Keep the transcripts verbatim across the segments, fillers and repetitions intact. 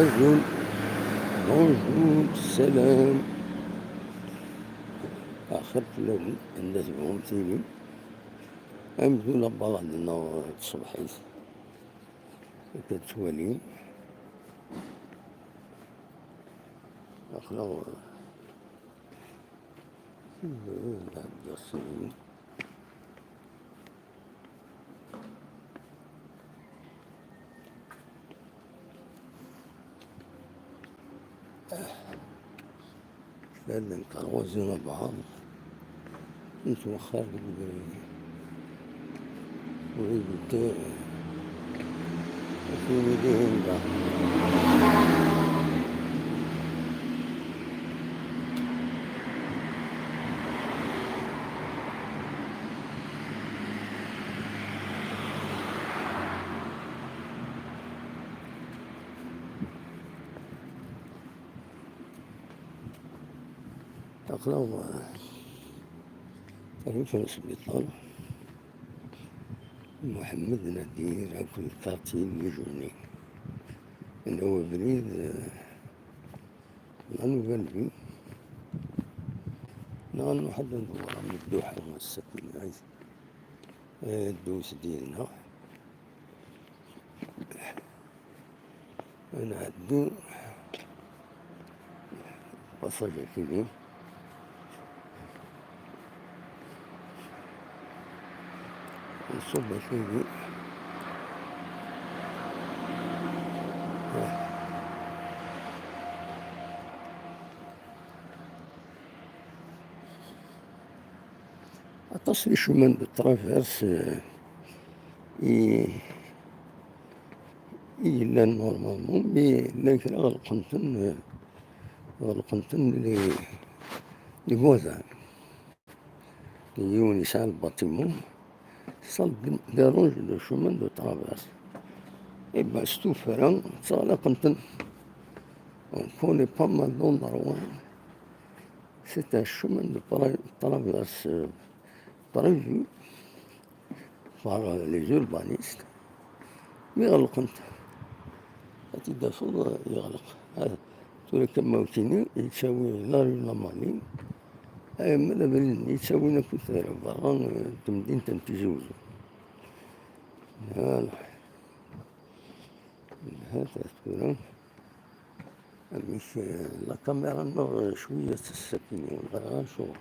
Azul. Bonjour, salam. Axir fell-awen, anda tebɣum tilim. Amzun abalad-nneɣ tṣebḥit. Akka tettwalim. Aql-aɣ nɛedda syin. Llant rruẓi n lbeɛḍ yettwexxir deg ubrid. Ur ibeddel akken i dihin daɣen. Aql-aɣ rrif n sbiṭar Muḥemmed Nadir akked Fatin Mijuni. Anda ubrid, eh, la nouvelle vie. Neɣ nruḥ ad ndewwer am dduḥ ass-a, eh, ddut did-neɣ. Ad nɛeddi passage akini. Nṣubb akini. Aṭas n chemins de traverse, euh, i, i yellan normalement, mais llan kra ɣelqen-ten, euh, ɣelqen-ten les, les voisins. Yiwen yesɛa le bâtiment, ça le dérange le chemin de traverse. Eh ben, s tuffra, ttɣlaqen-ten. On connaît pas mal d'endroits. C'est un chemin de tra-, traverse, euh, prévu par, euh, les urbanistes. Mi ɣelqent, ad t-id-tafeḍ, euh, yeɣleq. Ah, tura kan ma wkini, yettawi la rue Lamali, ama d abrid-nni yettawin akk ɣer berra, euh, n temdint n Tizi Uzzu. Voilà. Hata tura. Amek, eh, la caméra-nneɣ, eh, cwiya tessakini, ur ẓriɣ acuɣer.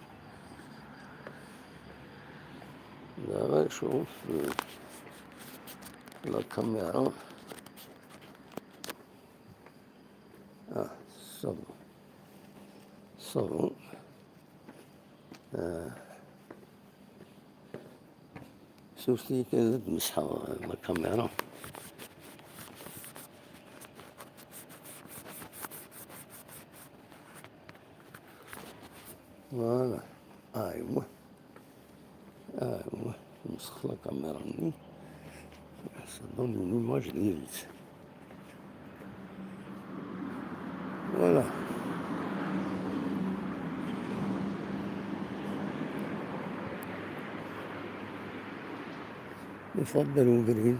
Ur ẓriɣ acuɣer, eh, la caméra. Ah, ça va. Ça va. Ah. Surtout kan ad mesḥeɣ la caméra. Voilà. Aywa. Aywa. Mesxeɣ la caméra-nni. Ça donne une image directe. Voilà. يفضل بريد.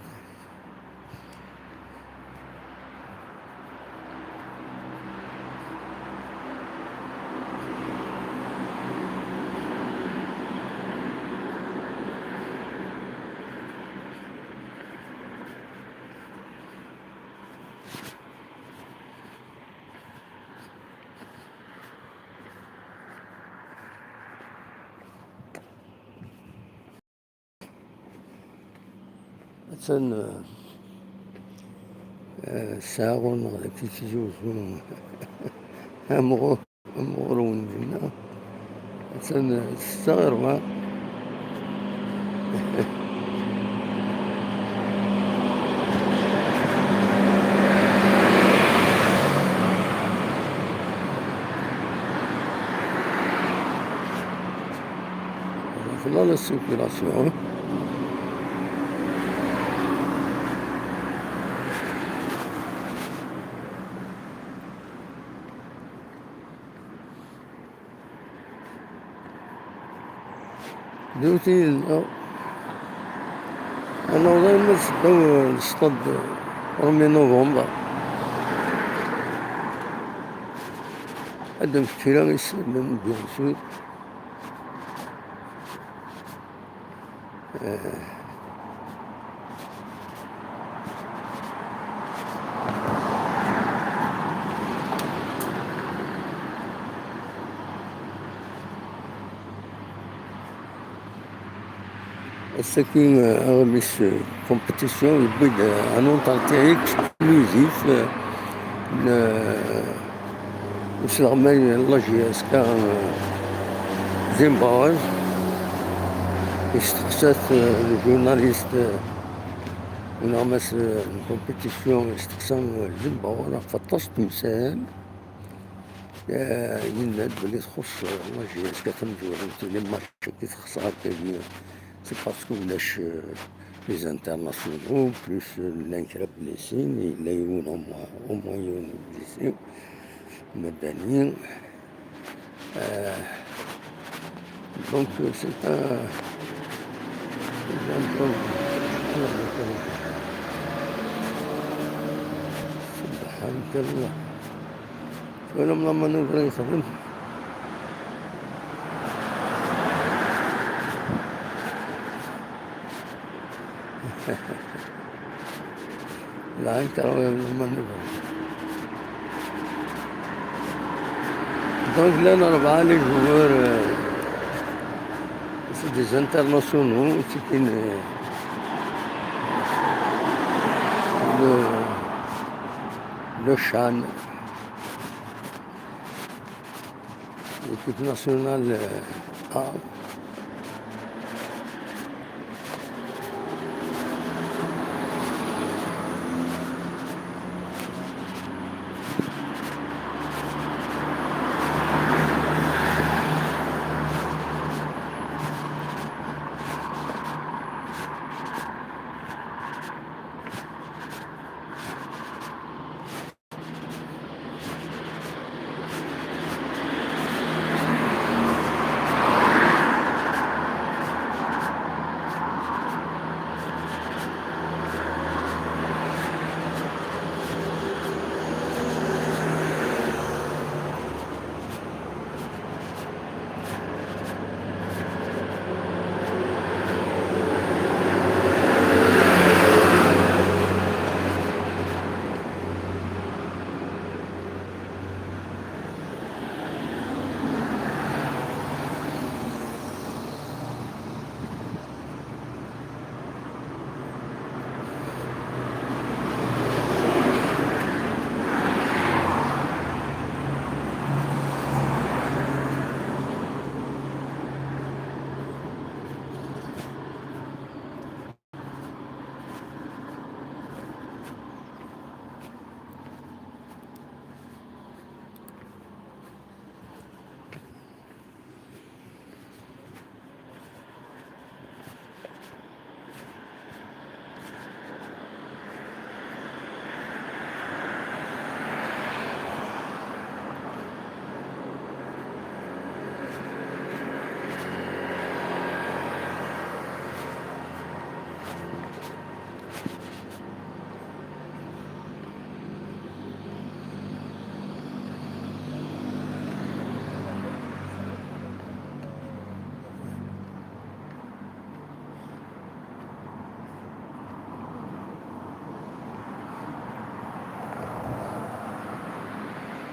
Attan, eh, eh, ssaɛa ɣur-neɣ dagi tizi uzzu. Amɣur, amɣur wen-d-yenna. Attan, eh, ssetta i ṛebɛa. Tella la circulation. Dewti, ad naweḍ arma d seddaw n stade premier novembre. Ad d-nefk kra isallen, bien sûr. Eh, Ass-agi, euh, aɣmis, euh, compétition, yewwi-d, euh, un entretien exclusif, euh, n, euh, usleɣmay n la J S K, euh, Zimbaraz. Yesteqsa-t, euh, le journaliste, euh, uneɣmas, euh, n compétition, yesteqsa, euh, Zimbaraz ɣef aṭas n temsal. Eh, yenna-d belli txuṣṣ, eh, la J S K tamezwarut, les matchs i texṣer akkagi, c'est parce que ulac, eh, les internationaux, plus, eh, llan kra blessés, yella yiwen au moins, au moins yiwen blessé, Madani. Eh, donc, eh, c'est un, c'est un peu, سبحانك الله. Twalamt la manœuvre i yexdem? La incroyable manœuvre. Donc là, on a les joueurs, euh, c'est des internationaux, c'est une, euh, le, le Chan. L'équipe nationale, euh, A.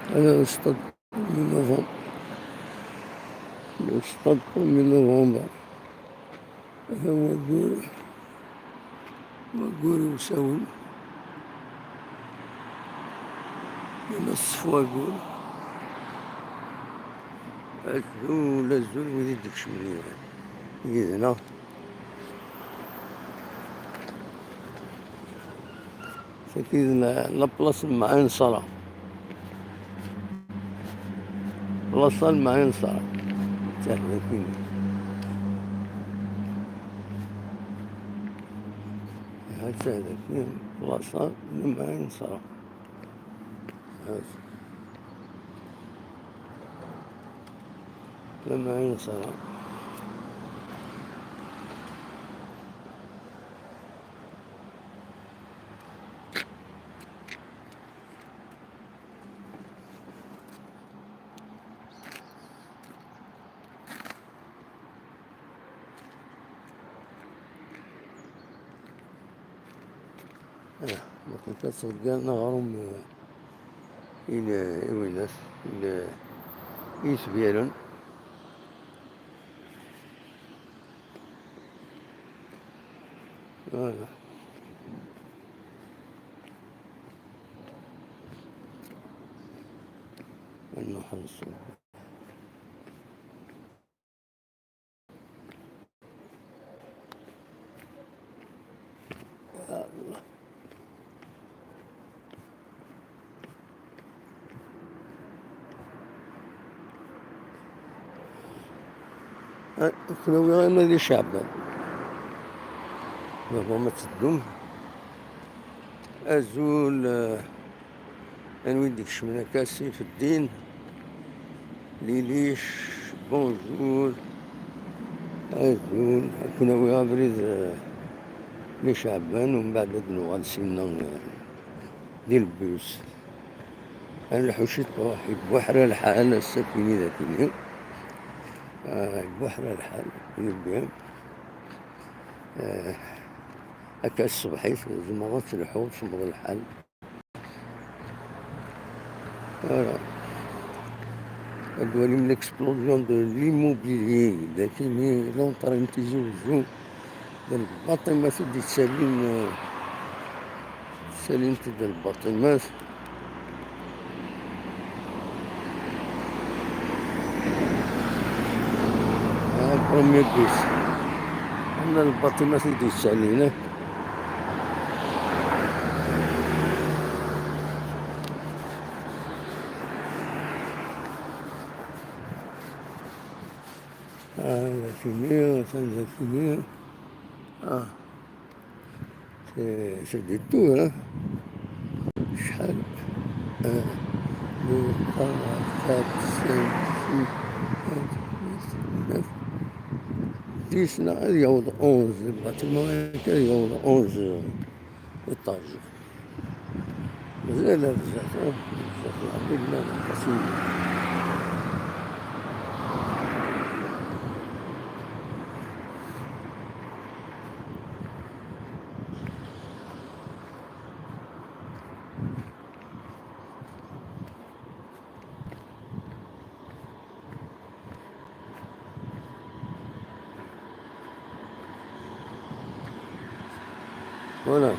هذا الاسطاد من نوفمبر. الاسطاد من نوفمبر. هذا هو الدور. Waggur iwsawen, yella ṣṣef waggur, azul, azul wid i d-ikecmen yid-neɣ. Tagi d la, la place n Mɛin Ṣara. Plaṣa n Mɛin Ṣara. Tah dagi. Tah dagi, plaṣa n Mɛin Ṣara. Tah. N Mɛin Ṣara. Ah, donc, ad ttḍeggaren aɣrum, euh, i n-, i winnat, i n-, i yetbiren. Voilà. Ad nruḥ ad nṣub. Ah, kenwi arma d Iceɛban. Baba ma teddum. Azul, eh, anwi d-ikecmen akka, Sifeddin, Lilic, bonjour. Azul, ad ken-awiɣ abrid, eh, n Iceɛban, umbeɛd ad nuɣal sinna, eh, di lbus. Ad nleḥḥu ciṭuḥ, ibuḥra lḥal, ass-a kini d akini. Ah, ibuḥra lḥal, yebbi. Eh, akka ṣṣbeḥ-it, tzemreḍ ad telḥuḍ, semmeḍ lḥal. Voilà. Ad twalim l'explosion de l'immobilier, d akini l'entrée n Tizi Wezzu, d lbaṭimat i d-yettalin, eh, ttalint-d lbaṭimat. Ah, premier bus. Am lbaṭimat i d-yettalin, eh. Ah, d akini, atan d akini. Ah, c'est, c'est du tout, hein. Acḥal? Ah, deux, trois, quatre, cinq, six, sept, huit, neuf, dix, neɣ ad yaweḍ onze. Le bâtiment ad yaweḍ onze étages. Mazal ar zdat, ah, ar zdat, lɛebd ma nqasim. Voilà.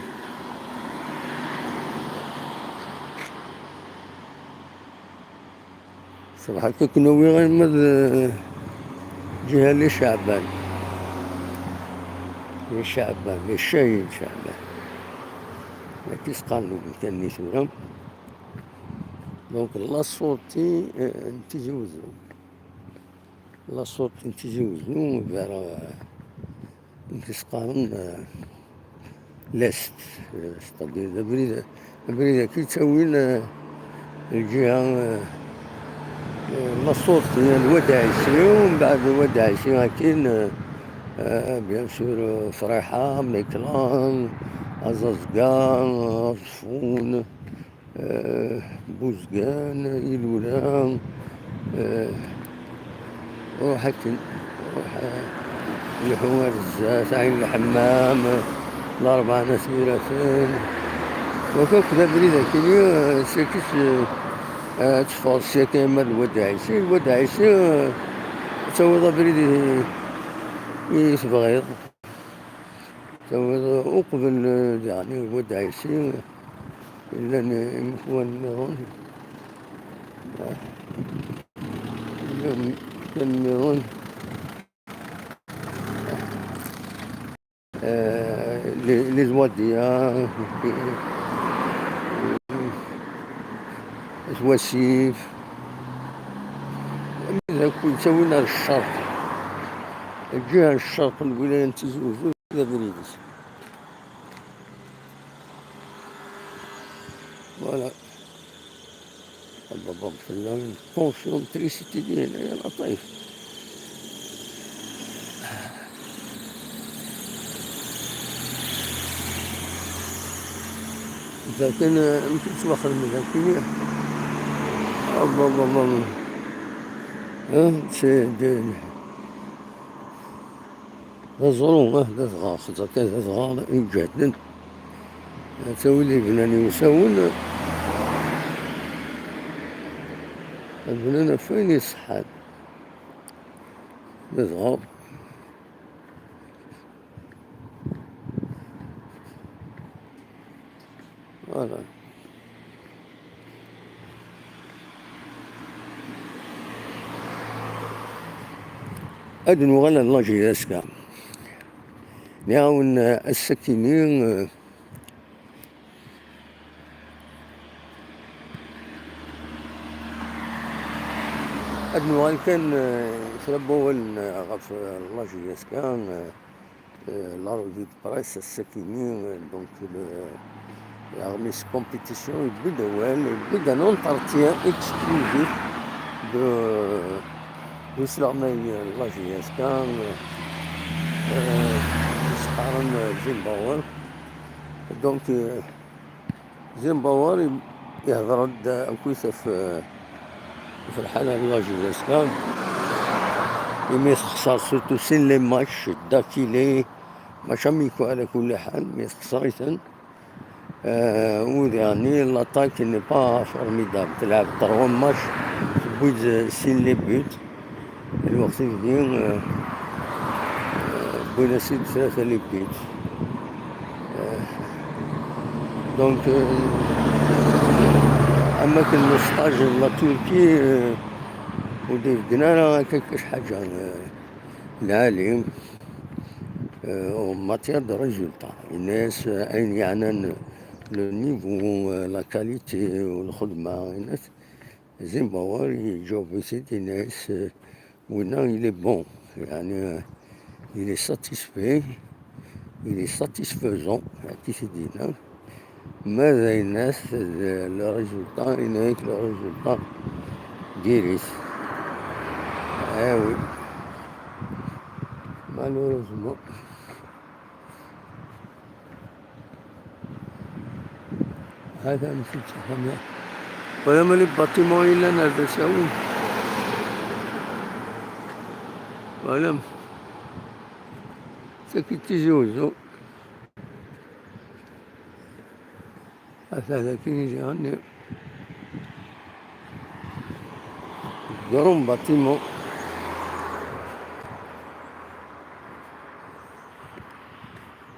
Ṣṣbeḥ akka ken-awiɣ arma d, eh, ǧiha n Iceɛban. Iceɛban, Icayen Ceɛban. Akka i s-qqaren deg umkan-nni tura. Donc, la sortie, eh, n Tizi Wezzu. La sortie n Tizi Wezzu vers, eh, amek i s-qqaren, eh, l'est, eh, c'est-à-dire d abrid, abrid-agi yettawin, eh, lǧiha, eh, eh, la sortie n Lwad Ɛisi, u mbeɛd Lwad Ɛisi akin, eh, eh, bien sûr, eh, Friḥa, Miklan, Aẓazga, Aẓeffun, eh, Buzgan, Ilula, eh, ruḥ akken, ruḥ, eh, lḥu ar zdat, Ɛin Lḥemmam, Larebɛa n At Yiraten. Wakk akk d abrid akini, eh, sakit, eh, ad teffɣeḍ sya kan ma d Lwad Ɛisi. Lwad Ɛisi, eh, ad tawiḍ abrid i, i tebɣiḍ. Tawiḍ uqbel, eh, daɣen i Lwad Ɛisi, llan, eh, imekwan nniḍen. Ah. Llan imekwan nniḍen. Eh, les, les Wadiya, At Wasif. Amid akk yettawin ar ccerq. Lǧiha n ccerq n lwilaya n Tizi Wezzu d abrid-is. Voilà. Baba fell-am tension trisiti din, ya laṭif. Dakken, eh, amek i ttwaxedmen akini. Baba, baba. Eh, c'est de, d aẓru, eh, d adɣaɣ, xeẓẓer kan d adɣaɣ iǧehden. Ata wid yebnan iwsawen, bnan ɣef wayen iṣeḥḥan. Ladɣa Voilà. Ad nuɣal ɣer la J S K. Nniɣ-awen, eh, ass-akini, eh, ad nuɣal kan, eh, kra n wawalen, eh, ɣef, eh, la J S K, eh, euh, la revue de presse ass-akini, euh, donc le, la remise compétition, yewwi-d awal, yewwi-d un entretien exclusif de, de Slamay, euh, la J S K, euh, euh, Spartan, euh, Zimbabwe. Donc, euh, Zimbabwe i-, ihḍer-d akkit ɣef, ɣef lḥala n la J S K. Imi texṣer surtout sin les matchs d'affilée, mačči am ikwa ala kulli ḥal, mi texṣer-iten. Euh, u diɣenni, l'attaque n'est pas formidable. Telɛeb trois matchs, tewwi-d sin les buts. Lweqt-agi, euh, euh, wwin-as-id tlata les buts. Euh, donc, euh, am akken le stage de la Turquie, euh, ur d-ibeggen ara akka ḥaǧa, euh, lɛali, euh, en matière de résultats. Yenna-yas, euh, ayen yeɛnan le niveau, euh, la qualité, u lxedma, yenna-yas, Zimbabwe yeǧǧa-t-id, yenna-yas, euh, winna, il est bon, yeɛni, euh, il est satisfait, il est satisfaisant, akka i t-id-yenna. Ma d ayen-as, d le résultat, yenna-yak le résultat diri-t. Ah oui. Malheureusement. Hata msut axxam-a. Wala ma les bâtiments yellan ar d asawen. Wala. Sakit Tizi Uzzu. Hata daki i d-iɣenni. Grand bâtiment.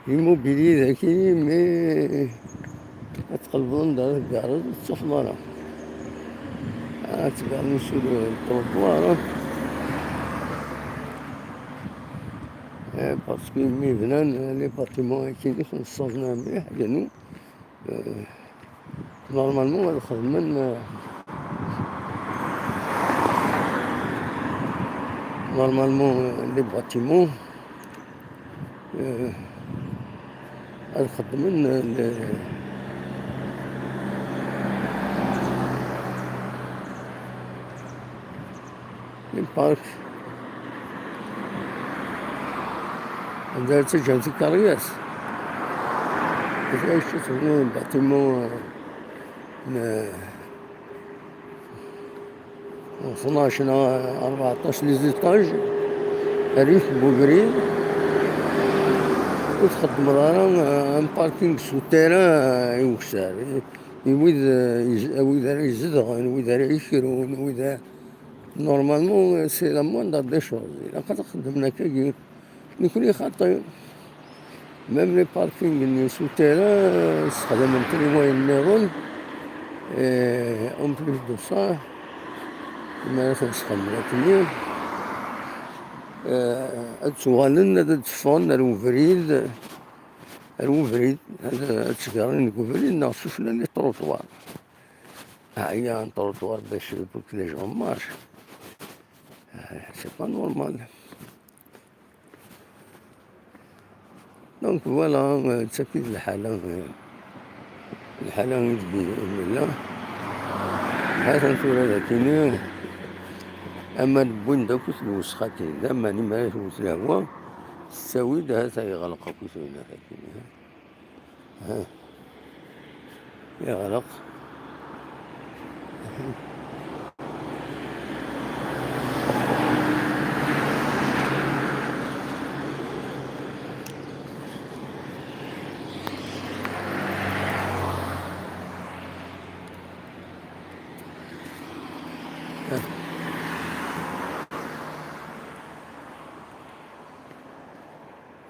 Immobilier daki, mais ad tqelbeḍ anda ara tgareḍ, ur tettafeḍ ara. Ad tgareḍ sur le trottoir. Eh, parce que mi bnan les bâtiments akini, xenṣṣaẓna mliḥ, ganu. Euh, normalement, ad xedmen, euh, normalement, euh, les bâtiments, euh, ad xedmen, euh, les, les parcs. Anda ara ttaǧǧan tikarriyat. Anda ara ttaǧǧan bâtiment, euh, n, n tnac neɣ rbeɛṭac les étages, rrif n ubrid, ur txeddmeḍ ara, euh, un parking souterrain, euh, i ukessar, i wid, euh, iz-, wid ara izedɣen, wid ara ikrun, wid ara, normalement, euh, c'est la moindre des choses. Ilaq ad xedmen akkagi. Nekni xaṭi. Même les parkings-nni souterrains, euh, sexdamen-ten i wayen nniḍen. Et en plus de ça, mi ara ten-sxedmen akkenni, euh, ad ttuɣalen, ad d-ffɣen ar ubrid, ar ubrid, ad, ad ttgerrin deg ubrid neɣ sufella les trottoirs. Ɛyan trottoir bac pour que les gens marchent. Euh, c'est pas normal. Donc voilà, euh, d taki d lḥala, euh, lḥala i deg nella. Hatan tura d akini, aman wwin-d akk lewsex-agi, d aman imi ara tewwet lehwa, tettawi-d, hata yeɣleq akk winna akini. Ha. Yeɣleq.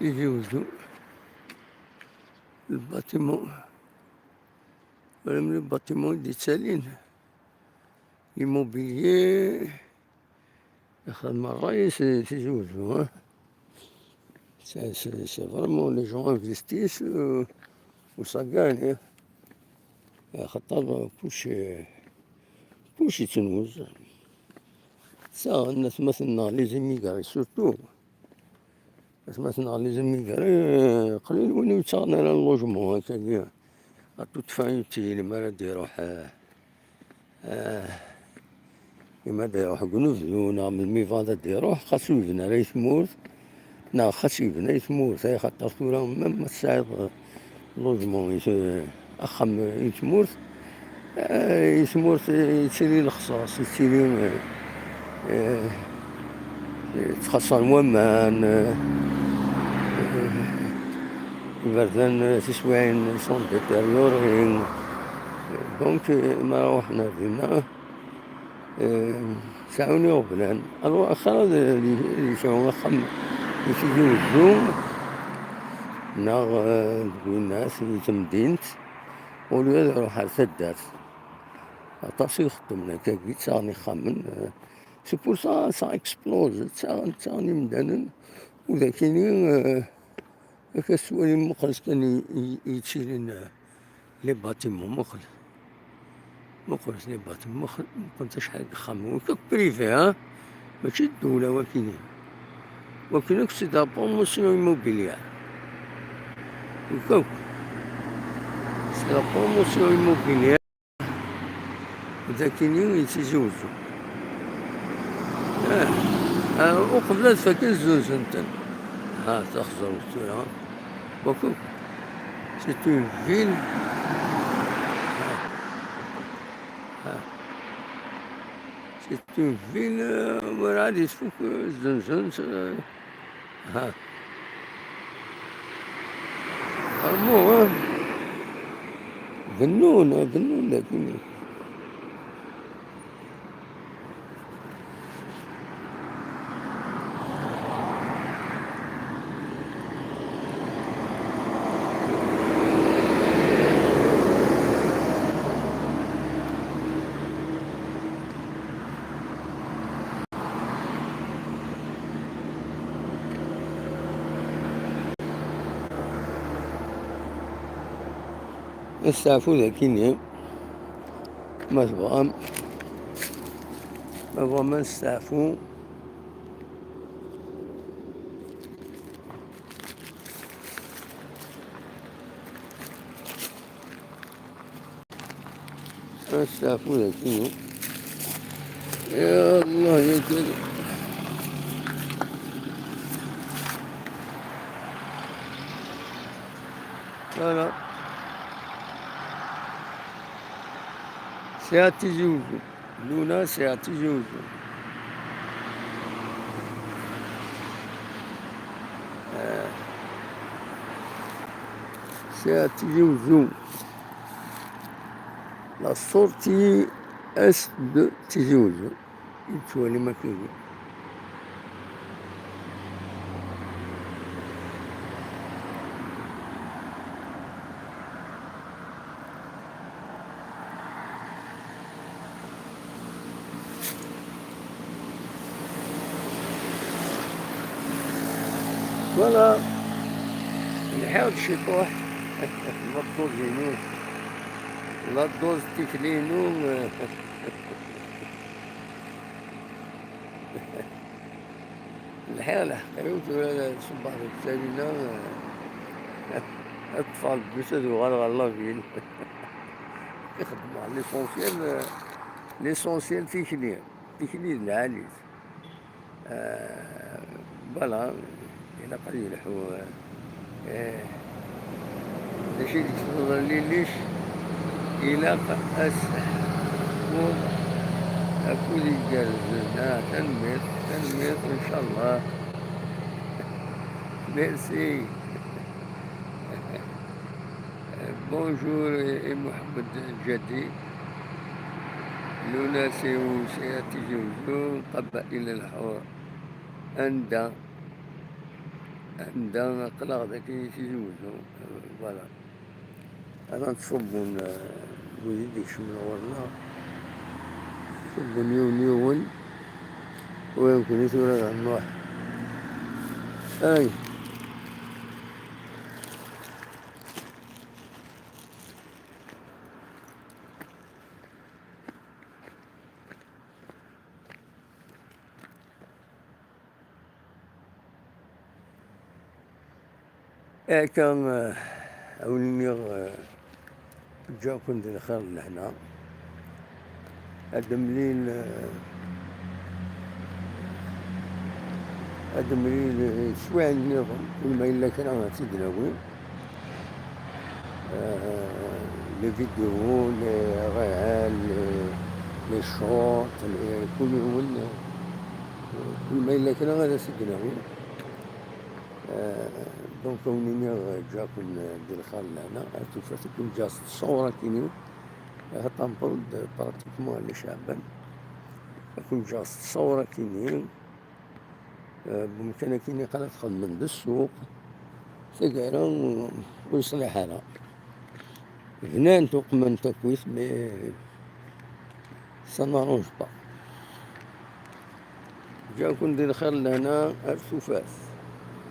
Tizi Uzzu, le bâtiment, même le bâtiment i d-yettalin, l'immobilier, ixdem ṛṛay-is Tizi Uzzu, hein. C'est, c'est, c'est vraiment les gens investissent, euh, où ça gagne, hein. Axaṭer kullec, kullec yettnuz. Ttaɣen atmaten-nneɣ les immigrés surtout. Atmaten-nneɣ les immigrés, euh, qlil win ur yettaɣen ara logement, akkagi. À toute fin utile, mi ara d-iruḥ, euh, euh, imi ad iruḥ deg unebdu neɣ melmi yebɣa ad d-iruḥ, xas ur yebni ara i tmurt, neɣ xas yebna i tmurt, ay xaṭer tura, même ma tesɛiḍ logement i t-, axxam i tmurt, eh, i tmurt, eh, yettili lexṣaṣ, yettili, eh, eh, yettxaṣṣan waman, eh, eh, iberdan, eh, tiswiɛin sont détériorées. Donc, eh, ma ruḥen ar dinna, eh, seɛɛun iɣeblan. Alors, axir ad, ad yesɛu axxam i Tizi Uzzu, neɣ, eh, deg winas, di temdint, au lieu ad iruḥ ar taddart. Aṭas i ixeddmen akkagi, ttaɣen ixxamen, eh, c'est pour ça, ça explose, ttaɣen, ttaɣen imdanen, u d akini, eh, akka tettwalim, muqlet kan i, i, i yettilin, eh, les bâtiments, muqlet. Muqlet les bâtiments, muqel, muqlet acḥal n yexxamen. Wi akk privé, hein? Mačči d ddewla wakini. Wakini akk c'est de la promotion immobilière. Wi akk. C'est de la promotion immobilière. Dakini i Tizi Uzzu. Ah, ah, uqbel ad faken zzuzen-ten. Ha, taxẓert tura. Wakk. C'est une ville. Ah. Ah. C'est une ville, euh, werɛad yesfuk, euh, zzuzen-tt, euh, Ha. Vraiment, hein. Bennun, bennun dagi. Asteɛfu dagi-nni, ma tebɣam, ma tebɣam ad nesteɛfu. Asteɛfu dagi. Ya Allah, ya Karim. Voilà. C'est à Tizi Ouzou. Luna, c'est à Tizi Ouzou. Euh, c'est à Tizi Ouzou. La sortie est de Tizi Ouzou. Yettwali ma tili. Voilà. Lḥiɣ-d ciṭuḥ. La dose-inu. La dose tikli-inu. Lḥiɣ lḥeqq-iw tura, ṣubbeɣ deg Salina, ad ṭṭfeɣ lbus ad uɣaleɣ ɣer la ville. I xeddmeɣ l'essentiel, l'essentiel tikli, tikli d lɛali. Euh, voilà, ilaq ad yelḥu, euh, Eh, d acu i d-teṭṭfeḍ a Lilic? Ilaq ad s-teḥkuḍ akud igerrzen. Ah, tanemmirt, tanemmirt, ncallah. Merci. Bonjour, et Mohamed Jadi. Luna, c'est où? C'est à Tizi Ouzou, Qabaïl El Hour. Anda? Anda aql-aɣ dagi i Tizi Wezzu, voilà. Ad ttṣubbun, eh, wid i d-ikecmen ɣur-neɣ. Ttṣubbun yiwen yiwen. U nekkni tura ad nruḥ. Ay. Akka, eh, a wen-iniɣ, eh, ǧǧiɣ-ken di lxir d lehna. Ad nemlil, eh, ad nemlil, eh, teswiɛin nniḍen, kul ma yella kra ad tt-id-nawi. Euh, les vidéos, les réels, les, les shorts, les, kul yiwen, euh, kul ma yella kra ad as-id-nawi. Euh, donc, a wen-iniɣ, euh, ǧǧiɣ-ken, euh, di lxir d lehna, ar tufat ad ken-ǧǧeɣ s ttṣawra-kini, euh, tempeḍ-d pratiquement ala Ceɛban, ad ken-ǧǧeɣ s ttṣawra-kini. Eh, bumkan akin iqal ad xedmen d ssuq, tagara ur yeṣliḥ ara. Bnan-t uqmen-t akkit, mais ça n'arrange pas. Ǧǧiɣ-ken di lxir lehna ar tufat.